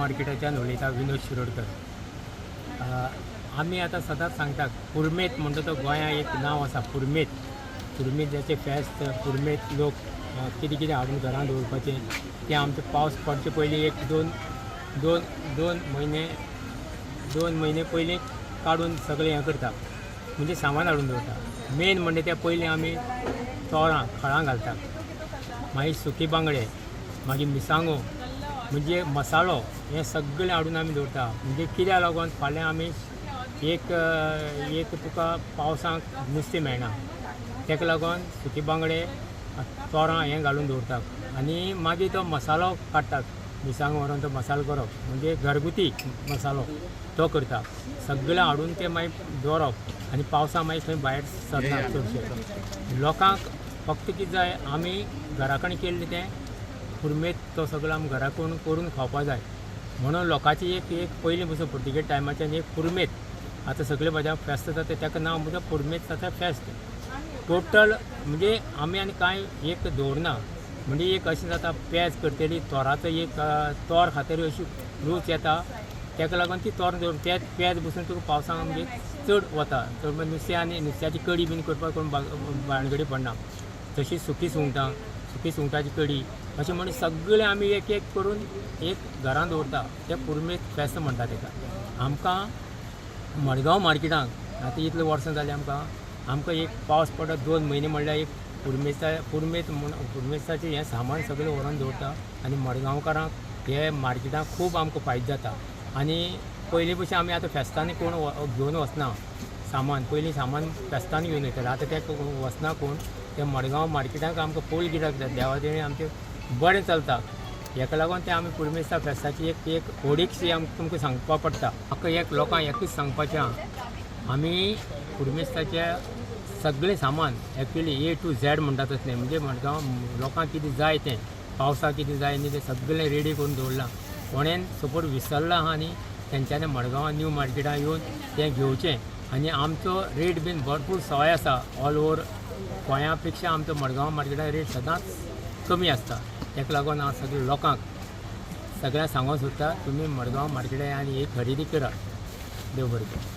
मार्केटाच्यान उलयता विनोद शिरोडकर. आमी आतां सदांच सांगता पुरुमेंत म्हणटा तो गोंया एक नांव आसा पुरुमेंत. पुरुमेंताचें फेस्त, पुरुमेंत लोक कितें कितें हाडून घरांत दवरपाचें तें आमचें पावस पडचे पयलीं एक दोन दोन दोन म्हयने 2 म्हयने पयलीं काडून सगळें हें करता, म्हणजे सामान हाडून दवरता. मेन म्हणजे त्या पयलीं आमी तोरां खळां घालता, मागीर सुकी बांगडे, मागीर मिरसांगो, म्हणजे मसालो हें सगळें हाडून आमी दवरता. म्हणजे कित्याक लागून फाल्यां आमी एक एक तुका पावसाक नुस्तें मेळना, ताका लागून सुकी बांगडे, तोरां हें घालून दवरतात आनी मागीर तो मसालो काडटात. मिरसांगो व्हरोन तो मसालो करप, म्हणजे घरगुती मसालो तो करता. सगळें हाडून ते मागीर दवरप आनी पावसा मागीर खंय भायर सरना चडशें. लोकांक फक्त कितें जाय, आमी घरा कडेन केल्लें तें पुरुमेंत तो सगळो आमी घरा करून करून खावपा जाय. म्हणून लोकांची एक एक पयलीं पसून पुर्तुगेज टायमाच्यान एक पुरुमेंत आतां सगळे भाजयांक फेस्त जाता, ताका नांव म्हणजे पुरुमेंत जाता फेस्त. टोटल म्हणजे आमी आनी कांय एक दवरना. म्हणजे एक अशें जाता, पेज करतली तोराचो एक तोर खातरी अशी रूच येता, ताका लागून ती तोर दवर ते पेज बसून तुका पावसाक म्हणजे चड वता. चड म्हणजे नुस्तें आनी नुस्त्याची कडी बीन करपाक कोण भानगडी पडना. तशी सुकी सुंगटां, सुकी सुंगटाची कडी, अशें म्हणून सगळें आमी एक एक करून एक घरांत दवरता. तें पुरुमेंत फेस्त म्हणटा ताका. आमकां मडगांव मार्केटाक आतां इतलीं वर्सां जालीं आमकां. आमकां एक पावस पडत 2 म्हयने म्हणल्यार एक पुरुमेंता पुरुमेंत म्हूण पुरुमेंताचें हें सामान सगळें व्हरोन दवरता आनी मडगांवकारांक हे मार्केटाक खूब आमकां फायदो जाता. आनी पयलीं भशेन आमी आतां फेस्तांनी कोण घेवन वचना सामान. पयलीं सामान फेस्तांनी घेवन वयताले, आतां तें वचना कोण. ते मडगांव मार्केटाक आमकां फूल गिरायक जाता. देवा देणे आमचें बरें चलता. हेका लागून तें आमी पुरुमेंता फेस्ताची एक एक होडीकशी आमकां तुमकां सांगपा पडटा. म्हाका एक लोकांक एकूच सांगपाचें आहा, आमी पुरुमेस्ताचें सगळें सामान एक्चुली ए टू झॅड म्हणटा तसलें, म्हणजे मडगांव लोकांक कितें जाय तें, पावसाक कितें जाय न्ही, तें सगळें रेडी करून दवरलां. कोणेन सपोज विसरलां आहा न्ही, तेंच्यांनी मडगांवां न्यू मार्केटान येवन तें घेवचें. आनी आमचो रेट बीन भरपूर सवाय आसा. ऑल ओवर गोंया पेक्षा आमचो मडगांव मार्केटान रेट सदांच कमी आसता. ताका लागून हांव सगळ्या लोकांक सगळ्यांक सांगूंक सोदता, तुमी मडगांव मार्केटान आनी एक खरेदी करात. देव बरें करूं.